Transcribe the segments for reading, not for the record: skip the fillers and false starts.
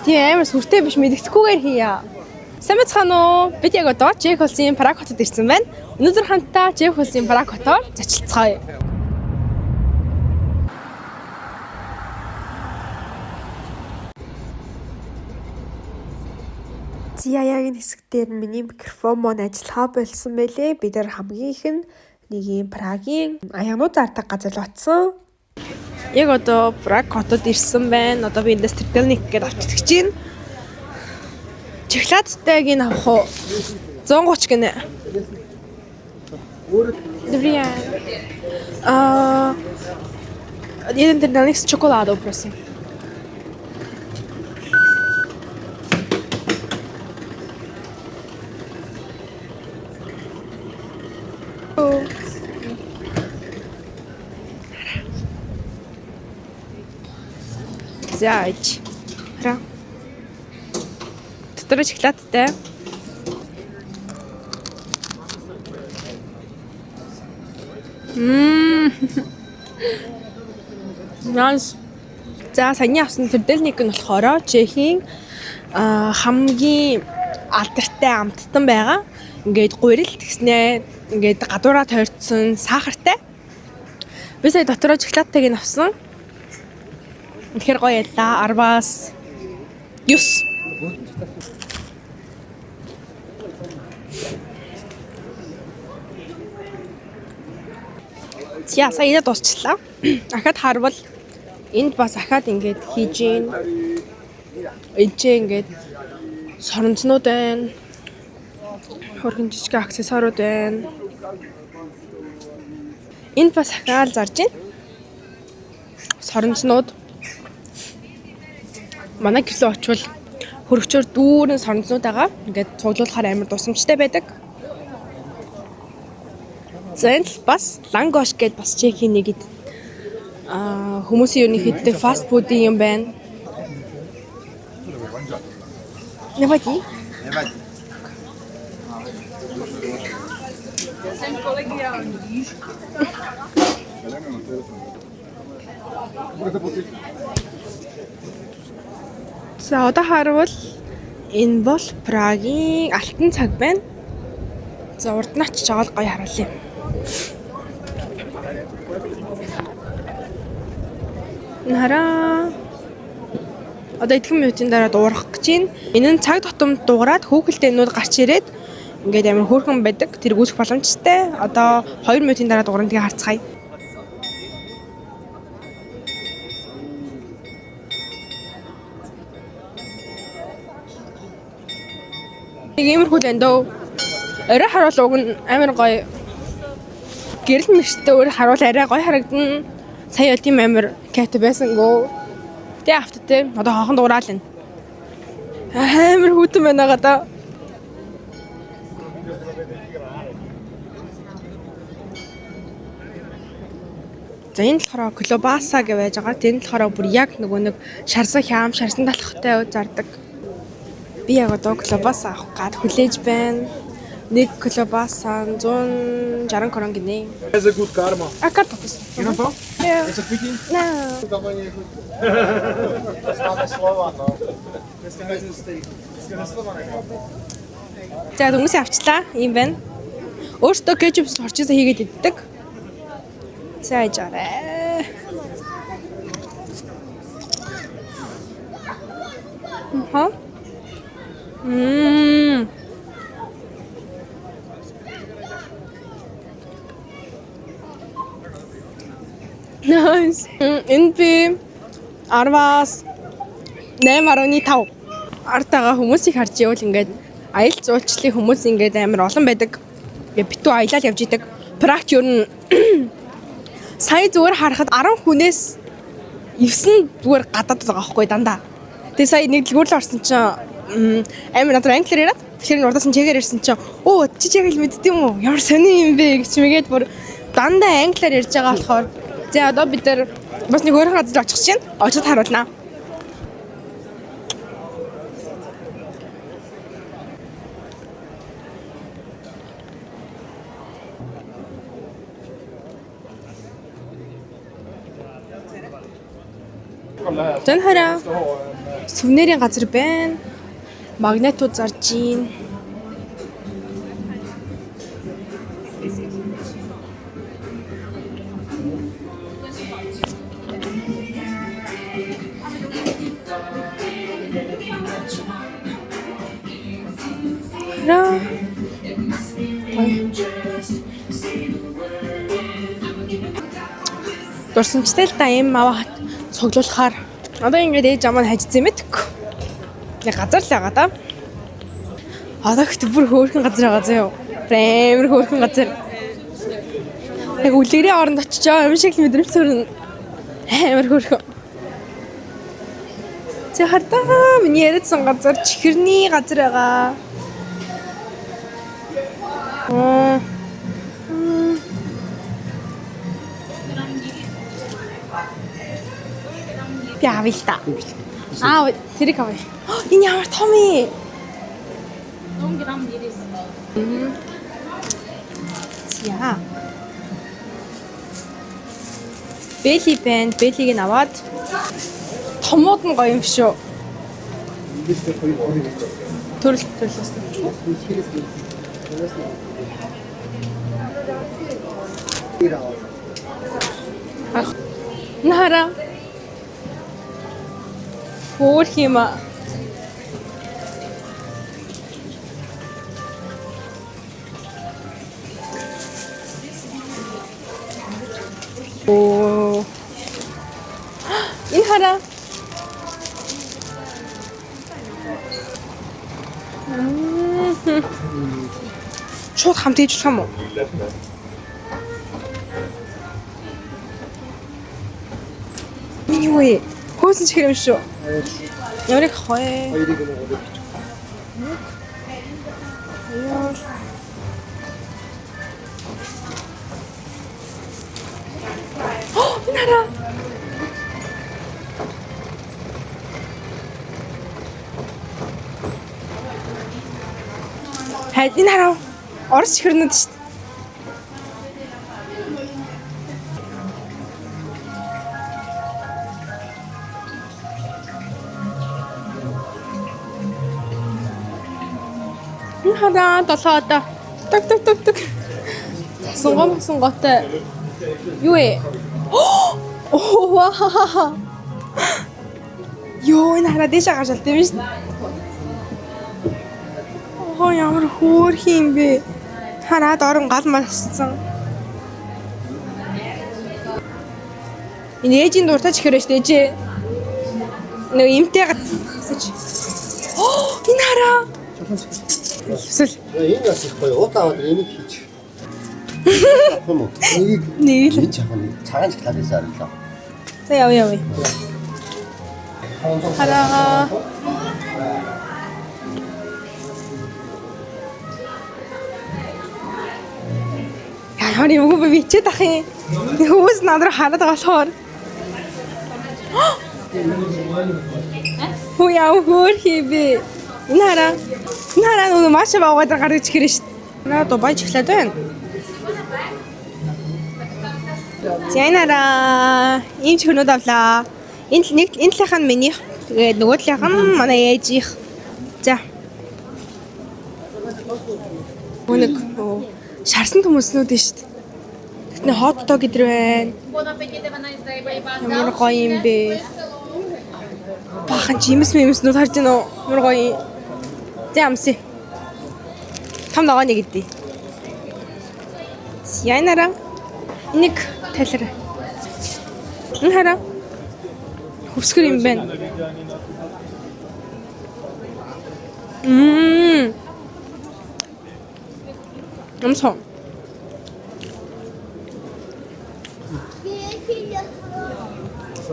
Тийм амар сүртэй биш мэдгэцэхгүйгээр хийя. Сайн байцгаана уу? Бид яг одоо Чех улсын Праг хотод ирсэн байна. Өнөөдөр хамтдаа Чех улсын Праг хотоор зочилцгаая. Зя яг энэ хэсэг дээр нь миний микрофон маань ажиллахаа болсон байлээ. Бид нар хамгийн их нь нэг юм Прагийн аягнууд зардаг газар л очсон. Яг одоо Праг хотод ирсэн байна. Одоо би эндээс трдельник гэдээ авчиж байна. Чоколадтайг нь авах уу? 130 гинэ. Добрый день. А, jeden trdelník s čokoládou, prosím. За ич. Хараа. Дотор шоколадтай. Мм. Nice. За саяны авсан трдельник нь болохоор Чехийн хамгийн алдартай амттан байгаа. Ингээд гурил тэгснээ ингээд гадуураа тойрцсон сахартай. Би сая дотороо шоколадтайг нь авсан. Үнэхээр гоё яллаа. 10-аас 9. За сая идэ дуусчлаа. Ахад харвал энд бас ахад ингээд хийж гин. Энд ч ингээд соронцнууд байна. Хөргөн жижиг аксессуарууд байна. Энд бас ахаал зарж гин. Соронцнууд. Манай гэрлөө очивол хөргөчөөр дүүрэн соронцнууд байгаа. Ингээд цуглуулахаар амар дусамжтай байдаг. За энэ л бас лангош гэд бас чехийн нэг хүмүүсийн ерөнхийдөө иддэг фаст фудын юм байна. Nevadí. Nevadí. За одоо харвал энэ бол Прагийн алтан цаг байна. За урд нь очиж байгаа л гоё харуулъя. Нараа. Одоо эдхэн минутын дараа дуурах гэж байна. Энэ нь цаг тутамд дуураад хүүхэлдэйнүүд гарч ирээд ингээд амар хөөрхөн байдаг. Тэр үүсэх боломжтой. Одоо 2 минутын дараа дуурна тэгээ харцгаая. Нэг иймэрхүү л энэ дөө. Орой харуул уг нь амар гоё. Гэрэл мөртөө өөр харуул арай гоё харагдана. Сая бол тийм амар кайфтай байсангүй. Тэ автотэй. Одоо хоохон дураал энэ. Амар хүүтэн байна гадаа. За энэ болохоор клобаса гэж байж байгаа. Тэр нь болохоор бүр яг нөгөө нэг шарсан хям, шарсан талхтай зардаг. Би яг одоо клобаса авах гад хүлээж байна. Нэг клобаса 160 крон гинэ. Has a good karma. А карта пус. You know to? Yeah. It's a pity. No. Známe slova, no. Dneska nejsem steak. Dneska na slova nechám. За дүнсээ авчлаа. Ийм байна. Өөртөө кетчуп хорчинсаа хийгээд иддэг. За яжаарэ. Хаа? Мм. Nice. Энэ би 10-аас 8.5 ард байгаа хүмүүсийг харж ивэл ингээд аялал жуулчлалын хүмүүс ингээд амар олон байдаг. Ингээд битүү аялал явж идэг. Прагт ер нь сая зүгээр харахад 10 хүнээс 9 зүгээр гадаад байгаа байхгүй дандаа. Тэгээ сая нэг дэлгүүр л орсон чинь амар надад англиар яриад тэгэхээр нь урдаас нь чегээр ирсэн чинь өө чи чег хэл мэддэг юм уу? Ямар сони юм бэ гэж мэгээд бүр дандаа англиар ярьж байгаа болохоор за одоо бид нар бас нэг өөрийнхөө газар очих чинь очиж харуулнаа. Зэн хараа. Сувенирын газар байна. Магнитууд зарж гин. Хараа. Гоё. Дурсамжтай л да юм аваад цуглуулахаар. Одоо ингээд ээж амаа хажицсан юм мэдгүй. Нэг газар л байгаа да. Одоо ихт бүр хөөрхөн газар байгаа заяа. Бүр амар хөөрхөн газар. Яг үлгэрийн оронд очиж байгаа юм шиг л мэдрэмж төрнө. Амар хөөрхөн. За хардаа миний яриадсан газар чихэрний газар байгаа. Аа. Би авъя л та. Аа, тэрийг авъя. Энэ ямар том юм? 100 г 99. За. Бэли байна. Бэлийг нь аваад томууд нь гоё юм шүү. Төрөл төрлөөс нь. Нара. Хөөх юм аа. Оо. Энэ хараа. Шууд хамт хийж болох юм уу? Миний юу вэ? Хөөсөн чихэр юм шүү. Ямар их хой. Хоёрыг нь гурыг. Хоёр. Оо, энэ хараа. Хай, энэ хараа. Орос чихэрнүүд шүү дээ. Энэ хараа долоо одоо. Тук тук тук тук. Сунгом сунготой. Юу вэ? Оо ваа. Йоо, энэ хараа дээшээ гарч алт юм шүү дээ. Оо ямар хөөрхөн юм бэ? Хараад орон гал масцсан. Энэ ээжийн дуртай чихэр шүү дээ ээжээ. Нэг имтэй гацсаж. Оо, энэ хараа. Эсвэл Энэ бас их гоё. Уут аваад энийг хийж. Авах юм уу? Нэгийг нэг л. энэ чахах нэг цагаан шоколад байсан арилаа. За яв яв. Хараа. Ямар юм бэ бичээд ах юм. Хүмүүс над руу хараад байгаа болохоор. Хөө яв хөөр хийбэ. Энэ хараа. Энэ хараа нөгөө маш баагаад гарч ирэх шүү дээ. Наа Дубай чиглээд байна. За энэ хараа. Ийм чихрнүүд авлаа. Энэ нэг энэ талынх нь минийх. Тэгээд нөгөө талынх нь манай ээжийнх. За. Нэг шарсан төмөснүүд нь шүү дээ. Тэгтний хот дог гэдэр байна. Ямар гоё юм бэ? Баахан жимс мэмснүүд харж байна уу? Ямар гоё юм. За амсъя. Том ногоо нэг идэ. Янара. Энийг талаар. Энэ хараа. Хөвсгөр юм байна. Мм. Амсон.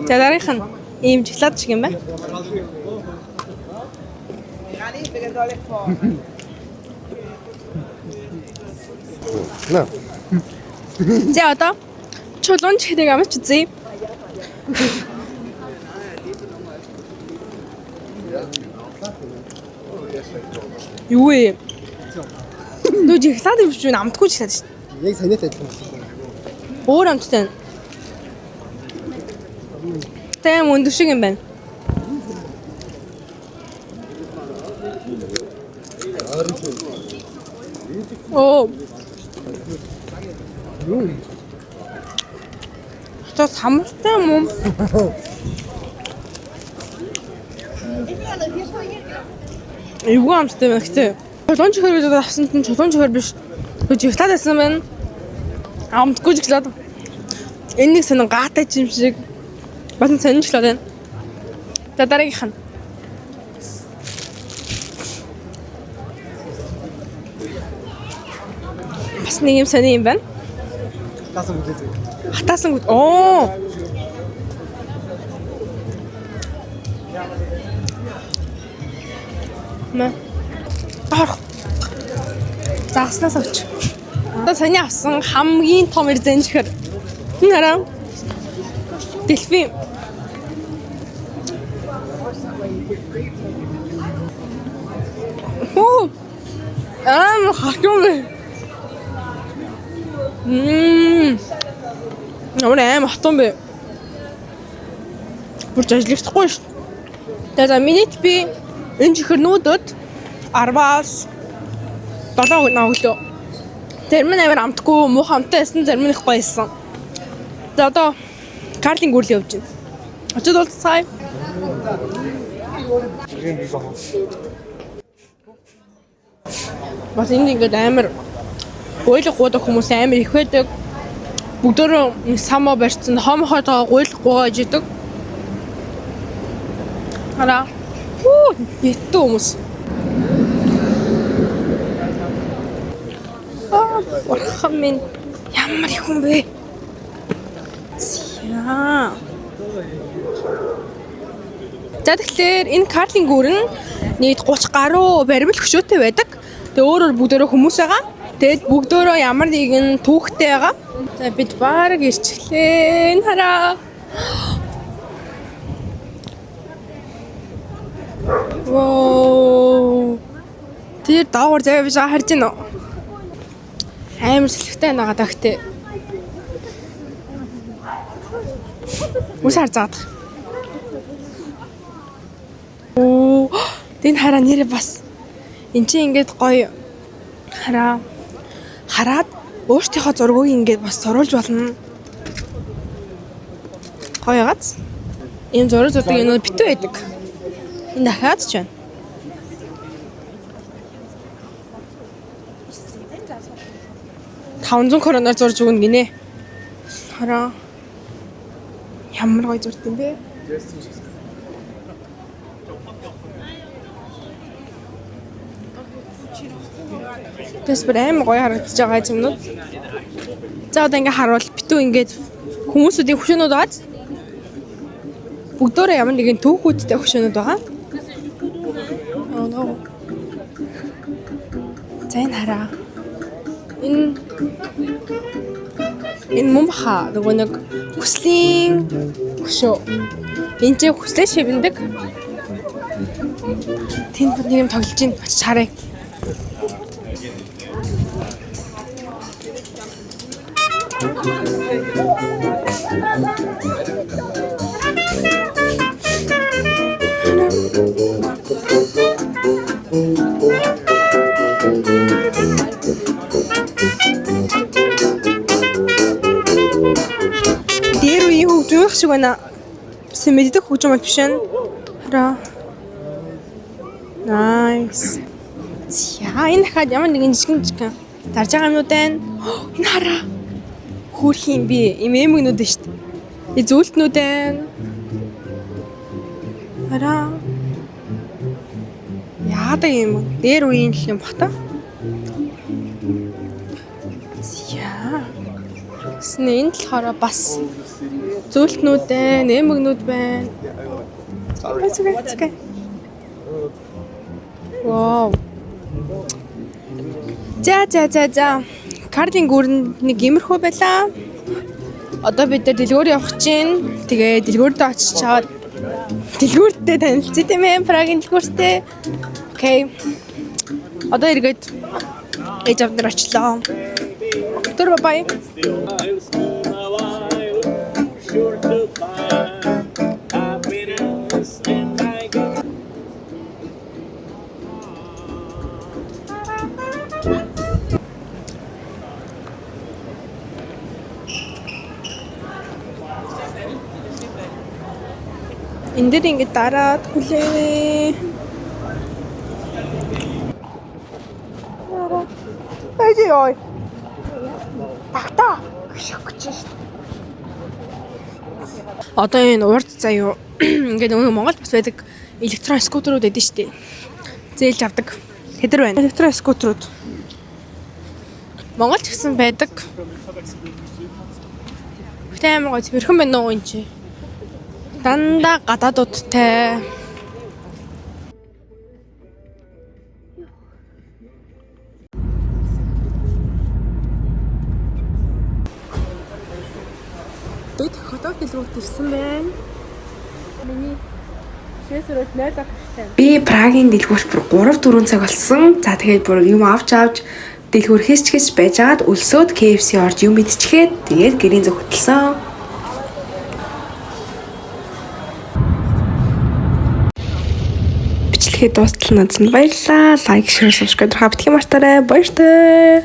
За дараагийнх нь ийм жиглаад шиг юм байна. Наа. За одоо чулуун чихрийг амч үзье. Юу вэ? Нөө жиглаад юм шиг амтгүй жиглаад шүү. Яг саянытай адилхан болсон. Өөр амттай. Тэм өндөр шиг юм байна. Оо. Одоо самартай юм уу? Эвгүй амттай байна гэхдээ. Чулуун чихэр гэж одоо авсан чинь чулуун чихэр биш. Би жигтлаад байсан байна. Амтгүй жигтлаад. Энэ нэг сонин гаатай ч юм шиг. Бас сонин жигтлаад байна. За дараагийнх нь. Бас нэг юм сонин юм байна. Хатаасан хүлээ зөө. Хатаасан гүд. Оо. Мэ. Доорх. Загаснаас авч. Одоо саний авсан хамгийн том эрзэн чихэр. Энэ хараа. Дельфин. Оо. Аа, хахим бэ. Мм. Ямар аим хатан бэ? Бүр ажиллахгүй шүү. Тэгээ за минут би энэ чихэрнүүдэд 10-аас 7 өглөө. Зарим нь амар амтгүй, муухай амттай байсан, зарим нь их гоё байсан. За одоо Карлин гүрл явж байна. Очоод уулзцаая. Бас энд ингээд амар гуйлга гуудаг хүмүүс амар их байдаг. Бүгдөө самоо барьсан, хом хотоо гуйлга гуйгаа ижидэг. Хараа. Хүү, нэтүү хүмүүс. Аа, бурхан минь ямар их хүн бэ? За. За тэгэхээр энэ Карлин гүр нь нийт 30 гаруй баримл хөшөөтэй байдаг. Тэгээ өөрөөр бүгдөө хүмүүс байгаа. Тэгээд бүгдөө ямар нэгэн түүхтэй байгаа. За бид бараг ирчихлээ. Энэ хараа. Воо. Тэр доогуур заяа биж байгаа харж байна уу? Амар сэлхтэй нагаа тагтэй. Үс харж байгаа. Оо, энэ хараа нэрээ бас эн чинь ингээд гоё хараа хараад өөртөөхөө зургийг ингээд бас зурулж болно. Гоё гац. Ийм зураг зурдаг юм битүү байдаг. Энэ дахиад ч байна. 500 короноор зурж өгнө гинэ. Хараа. Ямар гоё зурд юм бэ? Тэс бүр амар гоё харагдаж байгаа юмнууд. За одоо ингээ харуул битүү ингээд хүмүүсүүдийн хөшөөнүүд байгаа. Бүгдөө ямар нэгэн түүхүүдтэй хөшөөнүүд байгаа. Oh no. За энэ хараа. Энэ энэ мөн баха нөгөө нэг хүслийн хөшөө. Энд чинь хүслээ шивэндэг. Тэнд нэг юм тоглож байна. Очиж харъя. Дээр үеийн хөгжүүх шиг байна. Тэсэн мэддэг хөгжим бол биш ээ. Хараа. Nice. За энэ дахиад ямар нэгэн жижигэн жижигэн дарж байгаа юмнууд байна. Энэ хараа. Хөөрхөн юм би. Им эмгнүүд нь шүү дээ. Зүйлтнүүд байна. Хараа. Яадаг юм. Дээр үеийн л юм бах та. За. Тэсэн энэ болохоор бас зөөлтнүүд байна, эмгнүүд байна. It's okay, it's okay. Вау. За за за за. Карлин гүрэнд нэг иймэрхүү байлаа. Одоо бид нар дэлгүүр явах чинь. Тэгээ дэлгүүрдээ очиж чаад дэлгүүртээ танилцъя тийм ээ. Прагийн дэлгүүртээ. Окей. Одоо эргээд ээж аав нар очлоо. Түр бай. Sure to find happiness and I got Энэ дээр ингээд дараад хүлээнэ. Байж ёо. Багтаа. Гүшгэж шин. Одоо энэ урд заяа ингээд нөгөө Монголд бас байдаг электрон скутерууд байдаг шүү дээ. Зээлж авдаг. Тэдэр байна. Электрон скутерууд. Монгол ч гэсэн байдаг. Гэтэ амар гоё цэвэрхэн байна уу энэ чи. Дандаа гадаадуудтай. Бид хотог дэлгүүрт ирсэн байна. Миний шээсрүүд 0 авах хэрэгтэй. Би Прагийн дэлгүүрт бүр 3 4 цаг болсон. За тэгээд бүр юм авч авч дэлгүүр хийчгэж байжгаад өлсөөд KFC орж юм идчихээд тэгээд гэрийн зүг хөтөлсөн. Бичлэгээ дуустал надад баярлалаа. Like, share, subscribe дарахаа битгий мартаарай. Баяртай.